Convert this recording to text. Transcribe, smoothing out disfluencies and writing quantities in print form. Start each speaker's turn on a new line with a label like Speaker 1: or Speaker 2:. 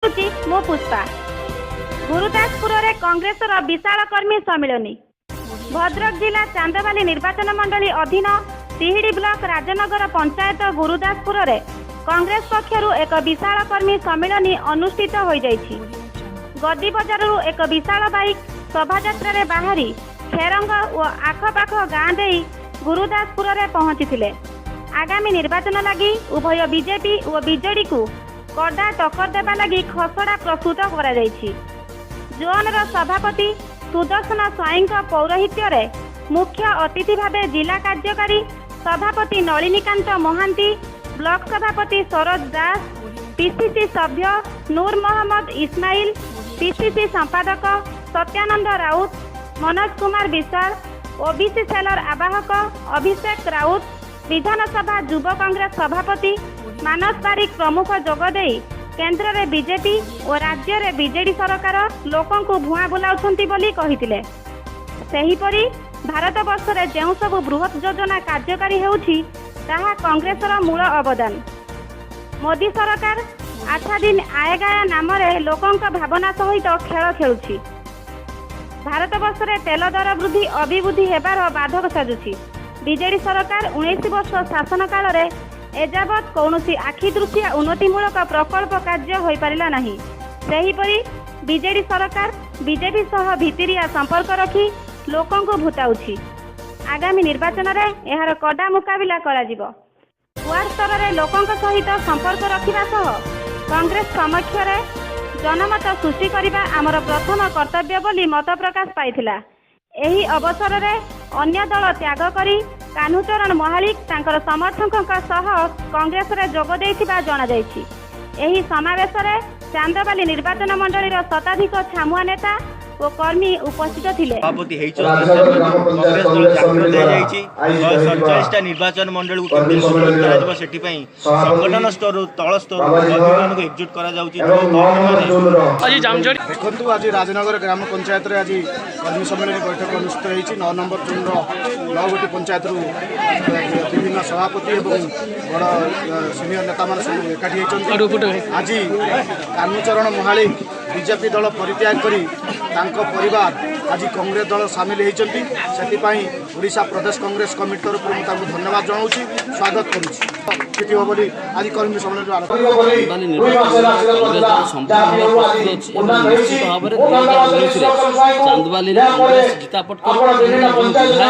Speaker 1: କରୁଛି ମୁଁ ପୁଷ୍ପା। ଗୁରୁଦାସପୁରରେ କଂଗ୍ରେସର ବିଶାଳ କର୍ମୀ ସମ୍ମିଳନୀ। ଭଦ୍ରକ ଜିଲ୍ଲା ଚାନ୍ଦବାଲି ନିର୍ବାଚନ ମଣ୍ଡଳୀ ଅଧୀନ ତିହିଡି ବ୍ଲକ ରାଜନଗର ପଞ୍ଚାୟତ ଗୁରୁଦାସପୁରରେ କଂଗ୍ରେସ ପକ୍ଷରୁ ଏକ ବିଶାଳ କର୍ମୀ ସମ୍ମିଳନୀ ଅନୁଷ୍ଠିତ ହୋଇଯାଇଛି। ଗଦି ବଜାରରୁ ଏକ ବିଶାଳ ବାଇକ୍ ଶୋଭାଯାତ୍ରାରେ ବାହାରି ଖେରଙ୍ଗ ଓ ଆଖପାଖ ଗାଁ ଦେଇ ଗୁରୁଦାସପୁରରେ ପହଞ୍ଚିଥିଲେ। ଆଗାମୀ ନିର୍ବାଚନ ଲାଗି ଉଭୟ ବିଜେପି ଓ ବିଜେଡିକୁ କଡ଼ା ଟକ୍କର ଦେବା ଲାଗି ଖସଡ଼ା ପ୍ରସ୍ତୁତ କରାଯାଇଛି। ଜୋନ୍ର ସଭାପତି ସୁଦର୍ଶନ ସ୍ୱାଇଁଙ୍କ ପୌରୋହିତ୍ୟରେ ମୁଖ୍ୟ ଅତିଥି ଭାବେ ଜିଲ୍ଲା କାର୍ଯ୍ୟକାରୀ ସଭାପତି ନଳିନୀକାନ୍ତ ମହାନ୍ତି, ବ୍ଲକ ସଭାପତି ସରୋଜ ଦାସ, ପିସିସି ସଭ୍ୟ ନୁର ମହମ୍ମଦ ଇସ୍ମାଇଲ, ପିସିସି ସମ୍ପାଦକ ସତ୍ୟାନନ୍ଦ ରାଉତ, ମନୋଜ କୁମାର ବିଶ୍ୱାଳ, ଓବିସି ସେଲର ଆବାହକ ଅଭିଷେକ ରାଉତ, ବିଧାନସଭା ଯୁବ କଂଗ୍ରେସ ସଭାପତି ମାନସ ବାରିକ ପ୍ରମୁଖ ଯୋଗଦେଇ କେନ୍ଦ୍ରରେ ବିଜେପି ଓ ରାଜ୍ୟରେ ବିଜେଡି ସରକାର ଲୋକଙ୍କୁ ଭୁଆଁ ବୁଲାଉଛନ୍ତି ବୋଲି କହିଥିଲେ। ସେହିପରି ଭାରତବର୍ଷରେ ଯେଉଁ ସବୁ ବୃହତ୍ ଯୋଜନା କାର୍ଯ୍ୟକାରୀ ହେଉଛି, ତାହା କଂଗ୍ରେସର ମୂଳ ଅବଦାନ। ମୋଦି ସରକାର ଆଚ୍ଛା ଦିନ ଆଏଗା ନାମରେ ଲୋକଙ୍କ ଭାବନା ସହିତ ଖେଳ ଖେଳୁଛି। ଭାରତବର୍ଷରେ ତେଲ ଦର ବୃଦ୍ଧି ଅଭିବୃଦ୍ଧି ହେବାର ବାଧକ ସାଜୁଛି। ବିଜେଡି ସରକାର 19 ବର୍ଷ ଶାସନ କାଳରେ ଏଯାବତ୍ କୌଣସି ଆଖିଦୃଶିଆ ଉନ୍ନତିମୂଳକ ପ୍ରକଳ୍ପ କାର୍ଯ୍ୟ ହୋଇପାରିଲା ନାହିଁ। ସେହିପରି ବିଜେଡି ସରକାର ବିଜେପି ସହ ଭିତିରିଆ ସମ୍ପର୍କ ରଖି ଲୋକଙ୍କୁ ଭୁତାଉଛି। ଆଗାମୀ ନିର୍ବାଚନରେ ଏହାର କଡ଼ା ମୁକାବିଲା କରାଯିବ। ୱାର୍ଡ ସ୍ତରରେ ଲୋକଙ୍କ ସହିତ ସମ୍ପର୍କ ରଖିବା ସହ କଂଗ୍ରେସ ସମକ୍ଷରେ ଜନମତ ସୃଷ୍ଟି କରିବା ଆମର ପ୍ରଥମ କର୍ତ୍ତବ୍ୟ ବୋଲି ମତ ପ୍ରକାଶ ପାଇଥିଲା। ଏହି ଅବସରରେ ଅନ୍ୟ ଦଳ ତ୍ୟାଗ କରି କାହ୍ନୁଚରଣ ମହାଳିକ ତାଙ୍କର ସମର୍ଥକଙ୍କ ସହ କଂଗ୍ରେସରେ ଯୋଗ ଦେଇଥିବା ଜଣାଯାଇଛି। ଏହି ସମାବେଶରେ ଚାନ୍ଦବାଲି ନିର୍ବାଚନ ମଣ୍ଡଳୀର ଶତାଧିକ ଛାମୁଆ ନେତା ଓ କର୍ମୀ ଉପସ୍ଥିତ ଥିଲେ।
Speaker 2: ସଭାପତି ହେଇଛନ୍ତି, କଂଗ୍ରେସ ଦଳ ଜାଗ୍ରତ ହେଇଯାଇଛି। 147ଟା ନିର୍ବାଚନ ମଣ୍ଡଳୀକୁ କେମିତି ସୁଦୃଢ଼ କରାଯିବ, ସେଥିପାଇଁ ସଂଗଠନ ସ୍ତରରୁ ତଳ ସ୍ତରରୁ କର୍ମୀମାନଙ୍କୁ ଏକଜୁଟ କରାଯାଉଛି। ଯେଉଁ କର୍ମୀମାନେ
Speaker 3: ଆଜି ଜାମଜରି
Speaker 4: ଦେଖନ୍ତୁ, ଆଜି ରାଜନଗର ଗ୍ରାମ ପଞ୍ଚାୟତରେ ଆଜି କର୍ମୀ ସମ୍ମିଳନୀ ବୈଠକ ଅନୁଷ୍ଠିତ ହୋଇଛି। 9 ନମ୍ବର ଜୋନ୍ର 9 ଗୋଟି ପଞ୍ଚାୟତରୁ ବିଭିନ୍ନ ସଭାପତି ଏବଂ ବଡ଼ ସିନିୟର ନେତାମାନେ ସବୁ ଏକାଠି ହୋଇଛନ୍ତି। ଆଜି କାହ୍ନୁଚରଣ ମହାଳିକ ବିଜେପି ଦଳ ପରିତ୍ୟାଗ କରି ତାଙ୍କ ପରିବାର ଆଜି କଂଗ୍ରେସ ଦଳ ସାମିଲ ହୋଇଛନ୍ତି। ସେଥିପାଇଁ ଓଡ଼ିଶା ପ୍ରଦେଶ କଂଗ୍ରେସ କମିଟି ତରଫରୁ ମୁଁ ତାଙ୍କୁ ଧନ୍ୟବାଦ ଜଣାଉଛି, ସ୍ୱାଗତ କରୁଛି। ଜିତିବ ବୋଲି ଆଜି କର୍ମୀ ସମ୍ମିଳନୀରୁ ଆଲୋଚନା
Speaker 5: ଚାନ୍ଦବାଲି ନିର୍ବାଚନ କଂଗ୍ରେସ ଦଳ ସମ୍ପୂର୍ଣ୍ଣ ଭାବେ ପ୍ରସ୍ତୁତ ଅଛି ଏବଂ ନିଶ୍ଚିତ ଭାବରେ 2019ରେ ଚାନ୍ଦବାଲିରେ କଂଗ୍ରେସ ଜିତାପଟ କରିବ ଏବଂ ବିଧାୟକ